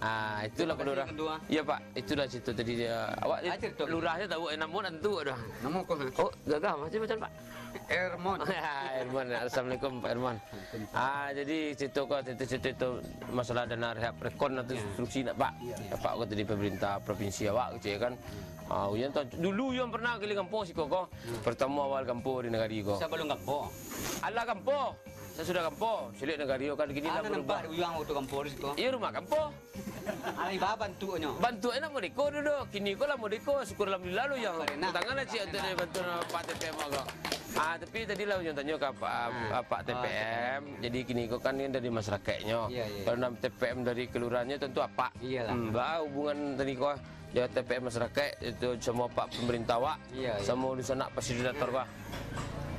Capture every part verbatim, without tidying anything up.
Ah, itulah Terima kasih, Lurah. Ketua. Iya, Pak. Itulah cerita tadi dia. Awak Ah, cerita. Lurah je tahu, eh, namo nak tentu dah. Namo kau? Oh, gagah macam-macam, Pak. Ermon. Ermon. Assalamualaikum, Pak Ermon. Waalaikumsalam. Ah, jadi cerita kau, cerita-cerita itu masalah dana rehab rekon atau Ya. instruksi nak, Pak. Ya. Dapat kau tadi pemerintah provinsi awak gitu ya kan. Ah, Uyan tahu, dulu Uyan pernah keliling kampung siko ko. Hmm. Pertama awal kampung di negari ko. Sebelum kampung. Alah kampung. Saya sudah kampung. Silik negari ko kan kini Ah, lah nampak berubah. Uyan waktu kampung di siko. Iya, rumah kampung. Alai ba bantuaknyo. Bantuak enak modeko dulu. Kini ko lah modeko. Syukur alhamdulillah lo yang. Apa enak? Tangan lah cik untuk dari bantuan Pak T P M agak. Ah, tapi tadi lah Uyan tanyo ka Pak, Ah. Pak Ah, T P M. Jadi kini ko kan ni dari masyarakatnyo. Iya, iya. Kalau nak T P M dari kelurahannya tentu apa? Iyalah. Hmm, ba hubungan tadi ko. Ya, T P M masyarakat, itu samo Pak pemerintah awak, Iya, iya. samo di sana fasilitator kah?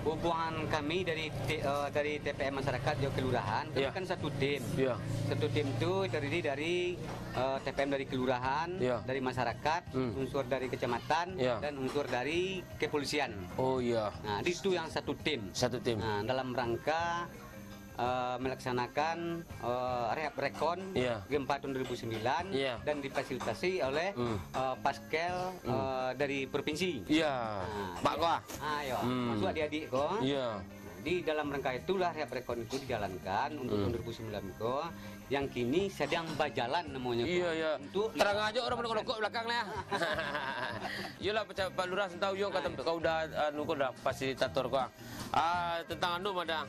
Hubungan kami dari T-, eh, dari T P M masyarakat jo kelurahan, kami Iya. kan satu tim. Iya. Satu tim tu terdiri dari, eh, T P M dari kelurahan, Iya. dari masyarakat, Hmm. unsur dari kecamatan, Iya. dan unsur dari kepolisian. Oh, iya. Nah, itu yang satu tim. Satu tim. Nah, dalam rangka eh, melaksanakan, eh, rehab rekon Iya. gempa tahun dua ribu sembilan Iya. dan difasilitasi oleh, Hmm. eh, Paskel, Hmm. eh, dari provinsi. Iya. Ah, Pak iya. Kua. Ah, iya. Hmm. Masuk adik-adik ko. Iya. Di dalam rangka itulah rehab rekon itu dijalankan untuk Hmm. tahun dua ribu sembilan ko, yang kini sedang bajalan namanya ko. Iya, iya. Untuk Terang aja orang pada rokok belakang lah. Iyalah, Pak Lurah sentau yo kata Ah, iya. kau dah, anu, kau dah fasilitator kau. Ah, tentang anu mah dah.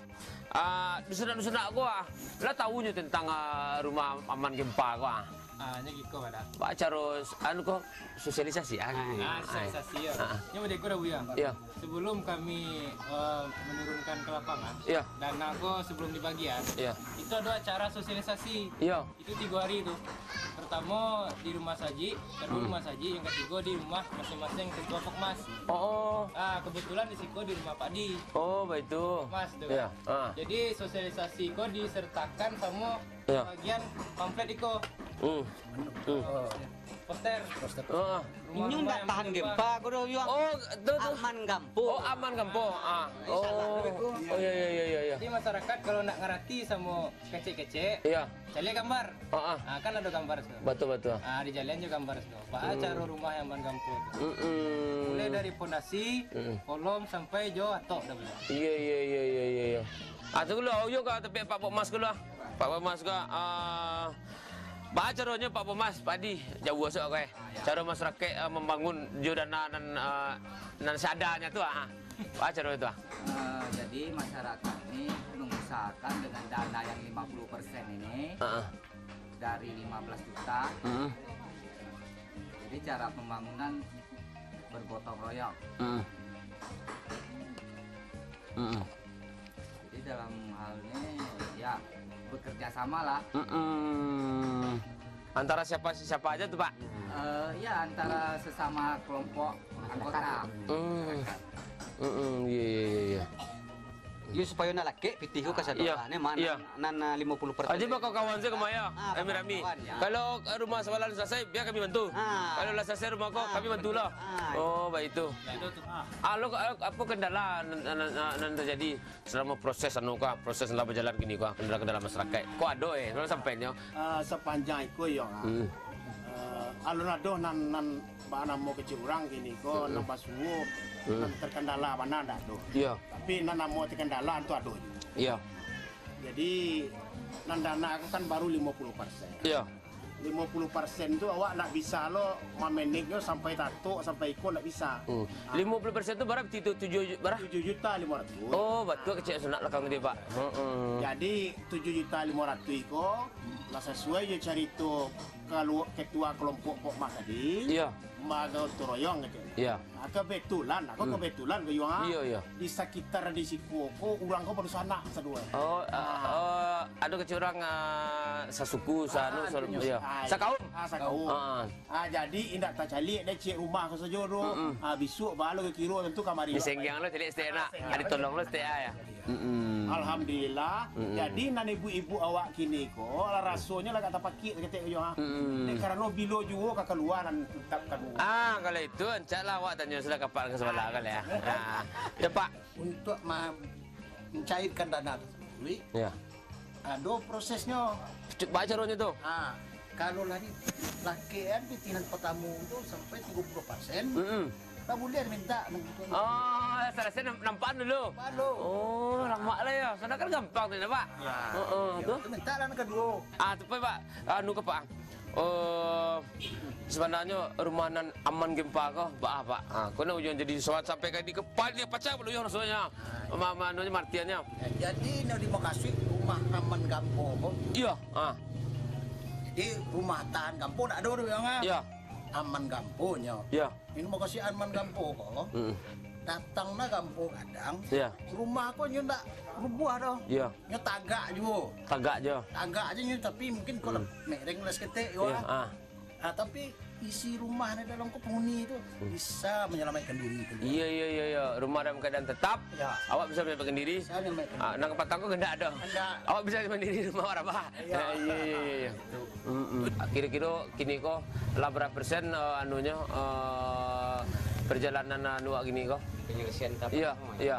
Ah, dusunak-dusunak ko, ah, lah tahu nyo tentang, ah, rumah aman gempa ko, ah. Ah, nyo giko, Badak. Ba caro, anu ko, sosialisasi, ah. Ah, Ah, sosialisasi, ya. Ah. Nyo mode ko dah, Buya. Ya. Sebelum kami, eh, menurunkan ke lapangan, Ya. dana ko sebelum dibagian, Ya. itu ada acara sosialisasi. Ya. Itu tigo hari tu. Pertamo di rumah saji, kedua Hmm. rumah saji, yang ketigo di rumah masing-masing ketua Pokmas. Oh. Ah, kebetulan di siko di rumah Pak Di. Oh, baitu. Mas tu Ya. kan. Ah. Jadi sosialisasi ko disertakan samo Ya. bagian pamflet iko. Hmm. Hmm. Poster. Ah. Rumah-rumah Inyo ndak yang tahan terdampak. gempa ko doh, Yuang. Oh, tu, tu. Aman gampo. Oh, aman gampo. Ah. Insya Allah. Oh. Oh, ya, ya, ya, ya, ya. Jadi masyarakat kalau nak ngerti samo kecek-kecek, Iya. cari gambar. Ah, ah. Ah, kan ada gambar tu. Betul, betul. Ah, di jalan juga gambar tu. Bah, Hmm. cara rumah yang aman gampo tu. Mm-mm. Mulai dari pondasi, Mm-mm. kolom sampai jo atok dah boleh. Iya, iya, iya, iya, iya, iya. Ah, tu dulu, yo ka tapi Pak Pokmas dulu lah. Pak Pokmas ka, ah, ba caronyo Pak Pokmas, Pak Di, jauah sok ko, eh. Caro masyarakat, ah, mambangun jo dana nan, ah, nan seadanyo tu, ah. Ba caro tu, ah. Eh, jadi masyarakat ni mengusahakan dengan dana yang lima puluh persen ini Heeh. dari lima belas juta. Heeh. Jadi cara pembangunan bergotong royong. Heeh. Heeh. Jadi dalam hal ini, ya, bekerja sama lah. Mm-mm. Antara siapa siapa aja tuh, Pak? Eh, ya, antara sesama kelompok anggota. Hmm. Mm-mm, iya, iya, iya, iya. Yo, supayo nak lakek pitih ko ka sadonyo Iya, lah. Ni mah iya. nan, nan, ah, lima puluh persen Aja dari bakal kawan saya kemaya. Ah, Rami-rami. kawan-kawan, ya. Kalau, eh, rumah sebelah selesai, biar kami bantu. Ah. Kalau lah selesai rumah kau, Ah, kami bantulah. Ah. Oh, baik itu. Ah, lo, eh, apa kendala nan, nan, nan, nan terjadi selama proses anu kah, proses lah berjalan kini kah, kendala-kendala masyarakat? Kok ada, eh, kalau sampai nyo? Ah, sepanjang iko yo, ah. Hmm. Eh, alun ado nan, nan ba namo kecil urang kini ko, Mm-mm. nan basuo, Mm. nan terkendala bana ndak ado. Iya. Tapi nan namo terkendala tu ado juo. Iya. Jadi, nan dana ko kan baru limo puluh persen. Iya. Limo puluh persen tu awak ndak bisa lo mamanage nyo sampai tatok, sampai iko ndak bisa. Hmm. Ah. Limo puluh persen tu bara tu, tujuh ju-, bara? Tujuh juta limo ratus. Oh, batua kecek sanak lakang tadi, Pak. Heeh. Jadi, tujuh juta limo ratus iko lah sasuai jo carito kalu-, ketua kelompok Pokmas tadi, Iya. bagotong royong gitu. Iya. Ah, kebetulan, aku Hmm. kebetulan ke Yuang, ah, Iya, iya. di sekitar di siko ko urang ko badusanak sadua. Oh, ah, Ah. oh, ado kecil urang, ah, sasuku, sanu, Ah, sa-, iya. Ah, Sakaum. Ah, sakaum. Ah. Ah, jadi indak tacaliak dek ciek rumah ko sajo tu. Mm-mm. Ah, bisuak balo ke kiro tentu kamari. Disenggang lo caliak setek nak. Ah, senggang. Ado tolong lo setek ah, ya. Mm-mm. Alhamdulillah. Mm-mm. Jadi, nan ibu-ibu awak kini ko, lah rasonyo lah agak tapakik saketek ko yo, ha. Mm-mm. Dek karano bilo juo ka kalua nan tetap ka duo. Ah, kalau itu, ancak lah awak tanyo sudah kapak ka sabalah Ah, kali, ya. Ah. Ya, Pak. Untuk ma-, mencairkan dana tersebut, Ya. ado prosesnyo. Cuk, ba caronyo tu? Ah, Kalau lah di, lakekan pitinan pertama tu sampai tiga puluh persen, Mm-mm. lah boleh minta nang gitu. Oh, salasai nam-, nampakan dulu. Nampakan dulu. Oh, lamak lah ya. Sana kan gampang tu, Pak. Ya. Heeh, Ya, tu. tu minta lah nang kedua. Ah, tu, Pak. Anu ke, Pak? Oh, sebenarnya rumah nan aman gempa ko, baa, Pak? Ha, ko nak ujuang jadi soal sampai ka di kepala dia pacah pula ujuang rasanya. Ma-, ma-, anu, martiannya. Jadi, nak dimakasih rumah aman gampo ko. Iya, ah. Jadi, rumah tahan gampo ndak ado tu, yang, ah. Iya. Aman gamponyo. Iya. Ini makasih aman gampo ko. Hmm. Datang nah gampo gadang. Iya. Rumah ko nyo ndak rubuah doh. Iya. Nyo tagak juo. Tagak je. Tagak aja nyo, tapi mungkin kalau Hmm. mereng lah saketek, Iya, wah. ah. Ah, tapi isi rumah ni dalam ko penghuni tu Hmm. bisa menyelamatkan diri tu. Iya, iya, iya, iya. Rumah dalam keadaan tetap. Ya. Awak bisa menyelamatkan diri. Bisa menyelamatkan Ah, diri. nang kapatang ko gendak ado. Gendak. Awak bisa mandiri rumah awak, Pak. Iya. Ah, iya, iya, iya, iya. Betul. Mm-mm. Kiro-kiro kini ko lah berapa persen, eh, anunyo, eh, perjalanan anu awak kini ko? Penyelesaian tahap Iya, pertama, iya. ya.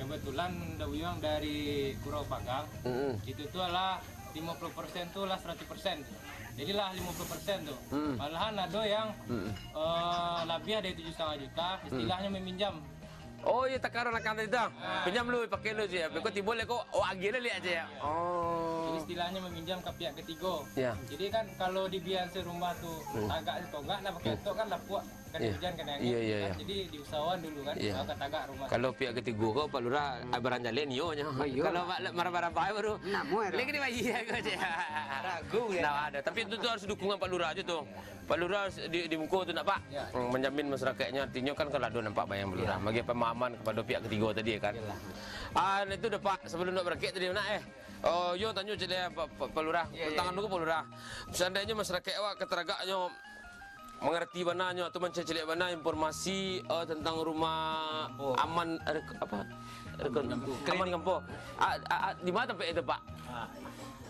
Kebetulan Dauyuang dari Kuro Pagang, Mm-mm. itu tu adalah lima puluh persen tu lah seratus persen. Jadi lah lima puluh persen tu. Mm. Malahan ado yang, Mm-mm. eh, labiah dari tujuh setengah juta, Mm. istilahnya meminjam. Oh, iya, takaro nakang tadi tu. Ah. Pinjam lu, pakai lu je. Beko tibo leko, oh, agih lah liak je. Oh. Jadi istilahnya meminjam ke pihak ketiga. Ya. Jadi kan kalau dibian serumah tu Hmm. tagak setogak, nak pakai Hmm. tok kan lapuak, kan Iya. hujan, kan angin, Iya, iya, kan? iya. Jadi diusahawan dulu kan, Iya. kalau ka tagak rumah. Kalau pihak ketiga ko, Pak Lurah, Hmm. barang jaleh nio nyo. Oh, iya. Kalau Pak, marah-marah bae baru. Namo, Lagi ni bayi aku je. Ragu, ya. Nah, ada. Tapi itu tu harus dukungan Pak Lurah aja tu. Pak Lurah di, di muko tu nak, Pak? Ya. Hmm, menjamin masyarakatnya, artinya kan kalau ada nampak bayang Pak Lurah, Ya. bagi pemahaman kepada pihak ketiga tadi, ya kan? Yalah. Ah, itu dah, Pak, sebelum nak berakhir tadi, nak, eh. Oh, yo tanyo cek dia, Pak, Pak, Pak Lurah. Ya, Tentang ya, anu ya. ke, Pak Lurah. Seandainya masyarakat awak kataragaknyo mangarati bananyo atau mancaliak bana informasi, eh, tentang rumah Oh. aman, rek-, apa? Rekon-, Aman Gampo. aman Gampo. Ah, ah, ah, di mana tampek itu, Pak? Ah,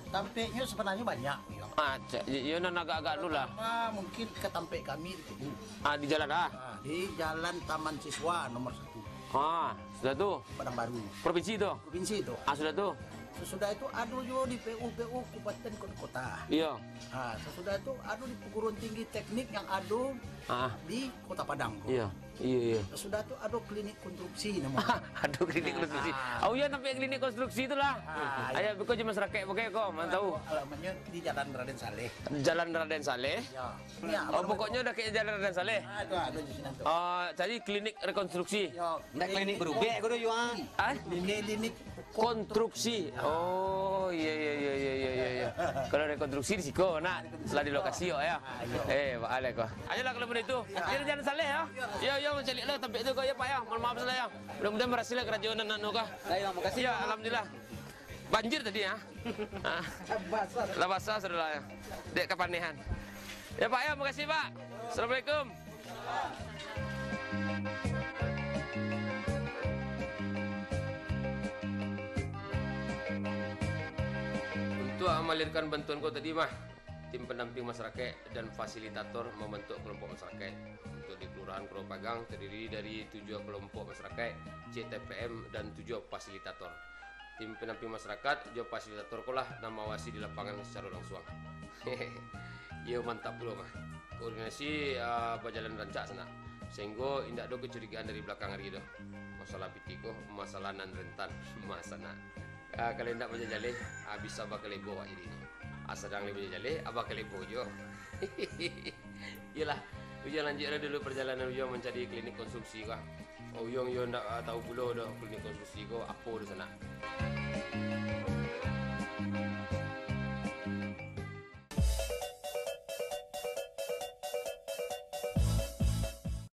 tampeknyo sebenarnya banyak, yo. Ah, cek, yo, yo, nan agak-agak dulu lah. Pertama, mungkin ke tampek kami di sini. Ah, di jalan, ah? Ah, di Jalan Taman Siswa nomor satu. Ah, sudah tu? Padang Baru. Provinsi tu? Provinsi tu. Ah, sudah tu? Sesudah itu, ado juo di P U P U kabupaten ko-, kota. Iya. Ah, sesudah itu, ado di perguruan tinggi teknik yang ado Ah. di Kota Padang ko. Iya. Iya, iya. Sudah tu ado klinik konstruksi namo. Ado klinik konstruksi. Ah. Oh, iya, sampai klinik konstruksi tu lah. Ah, Ayo, iya. beko je masyarakat pakai ko, mana tahu. Alamatnyo di Jalan Raden Saleh. Jalan Raden Saleh? Ya. Ya, Oh, alamat pokoknya tu. dah kayak Jalan Raden Saleh. Ah, tu ado di sini tu. Ah, cari klinik rekonstruksi. Ya. Ndak klinik berubek ko tu, Yuang. Ah? Klinik, klinik Konstruksi. Oh, iya, iya, iya. Kalau rekonstruksi di siko, nak, lah di lokasi, yo, ya. Ah, iya. Eh, Pak Alek, kok. Ayolah kalau begitu. Iya. Jadi jangan salah, ya. Iya, iya, mencari lah tampek tu, kok, ya, Pak, ya. Mohon maaf salah, ya. Mudah-mudahan berhasil lah kerajaan anak nu, kah. Baik, Bang, makasih, Ya, Bang. alhamdulillah. Banjir tadi, ya. Ah. Lah basah. Lah basah, saudara, ya. Dek kapanehan. Ya, Pak, ya, makasih, Pak. Assalamualaikum. Untuak malirkan bantuan ko tadi mah, tim pendamping masyarakat dan fasilitator membentuk kelompok masyarakat. Untuk di Kelurahan Kuro Pagang terdiri dari tujuh kelompok masyarakat, C T P M, dan tujuh fasilitator. Tim pendamping masyarakat jo fasilitator ko lah nan mawasi di lapangan secara langsung. Iyo mantap pulo mah. Koordinasi, ah, bajalan rancak sanak, sehinggo indak ado kecurigaan dari balakang ari tu. Masalah pitih ko masalah nan rentan, mah sanak. Ah, kalau indak bajajaleh, ah, bisa bakalebo awak jadi. Ah, sadang lai bajajaleh, ah, bakalebo juo. Iyolah, Uyang lanjuiklah dulu perjalanan Uyang mancari klinik konstruksi ko. Uyang yo ndak, ah, tahu pulo doh klinik konstruksi ko apo tu sanak.